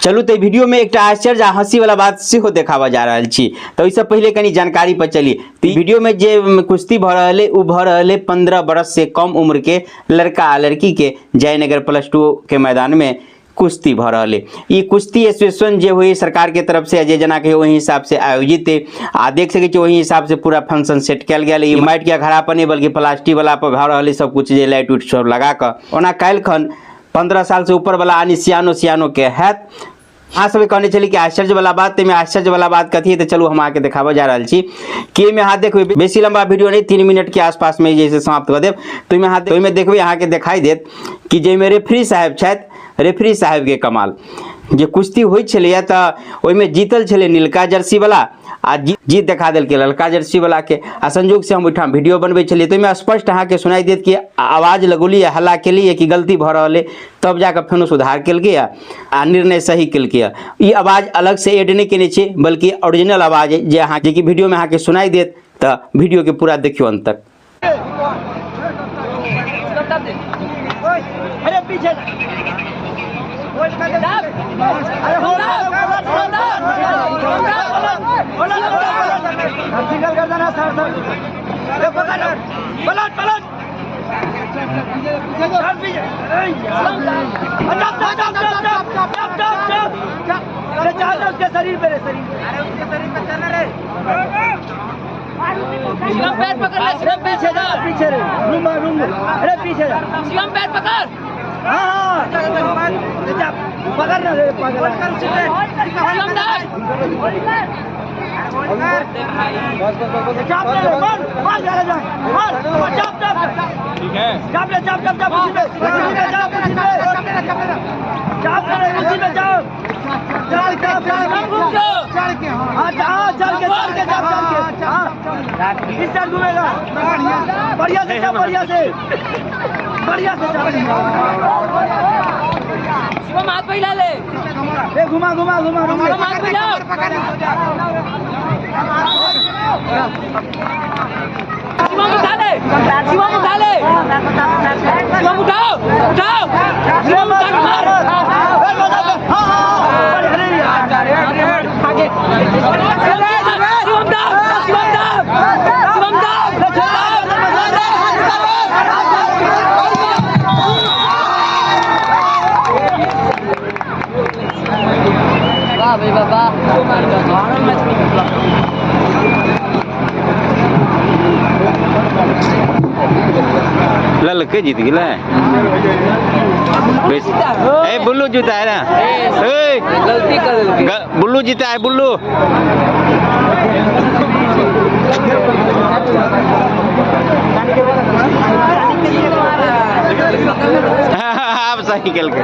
चलू तऽ वीडियो में एकटा आश्चर्य आ हंसी वाला बात सेहो देखाबऽ जा रहल छी। तऽ ओहिसँ पहिले कनी जानकारी पर चली। तऽ वीडियो में जे कुश्ती भऽ रहल है ओ भऽ रहल है 15 बरस से कम उम्र के लड़का आ लड़की के जयनगर +2 के मैदान में कुश्ती भऽ रहल है। ई कुश्ती एसोसिएशन जे हुई सरकार के तरफ से जे जना के ओहि हिसाब से आयोजित है आ देख सकै छी ओहि हिसाब से पूरा फंक्शन सेट कयल गेल। ई माटि के अखाड़ा पर नहीं बल्कि प्लास्टिक वाला पर भऽ रहल है सब कुछ जे लाइट उइट सब लगा कऽ। ओना काल्हि खन 15 साल से ऊपर वाला आनी सियानो सियानो के हैत। अहाँ सबके कहने छली कि आश्चर्य वाला बात, ताहिमे आश्चर्य वाला बात कथी है, तऽ चलू हम अहाँके देखाबऽ जा रहल छी कि एहिमे अहाँ देखबै बेसी लंबा वीडियो नहीं, 3 मिनट के आसपास में जे समाप्त कऽ देब। तऽ ओहिमे अहाँ ओहिमे देखबै अहाँके देखाई देत कि जाहिमे रेफरी साहेब छथि, रेफरी साहेब के कमाल जे कुश्ती होइ छलैया तऽ ओहिमे जीतल छलै नीलका जर्सी वाला आ जीत देखा देलकै ललका जर्सी वाला के। आ संजोग से हम ओहिठाम वीडियो बनबै छलियै तऽ ओहिमे स्पष्ट अहाँके सुनाई देत कि आवाज लगौलियै हल्ला केलियै कि गलती भऽ रहल है, तब जाकऽ फेनो सुधार केलकै आ निर्णय सही केलकै। ई आवाज अलग से एड नहि केने छै बल्कि ओरिजिनल आवाज जे अहाँ जे कि वीडियोमे अहाँके सुनाई देत। तऽ वीडियोके पूरा देखियौ अंत तक। अरे पीछे सिंगल कर देना सर सर पकड़ पलट पलट उसके शरीर पे शरीर अरे उसके शरीर पे चलना रे। शिवम पैर पकड़ ले, शिवम पैर पीछे जा, पीछे रे रूम रूम, अरे पीछे जा शिवम पैर पकड़। हाँ हाँ पकड़ ना रे पकड़ शिवम दास चाप ले मार मार जा जा मार चाप चाप ठीक है चाप ले चाप चाप चाप उसी पे चाप उसी पे चाप ले उसी पे चाप चल चल चल चढ़ के हां हां चल के चल के चाप चल के हां इस साइड घूमेगा बढ़िया से चाप बढ़िया से चाप। शिवम हाथ फैला ले ए घुमा घुमा घुमा शिवम हाथ फैलाओ। शिवम उठा ले, शिवम उठा ले, शिवम उठाओ उठाओ, शिवम उठा के मार। शिवम दास, शिवम दास, शिवम दास। वाह भाई वाह। ललके जीत गेलै। ए बुल्लू जीता है ना, ए गलती कर देलकै। बुल्लू जीता है बुल्लू। आप सही केलकै।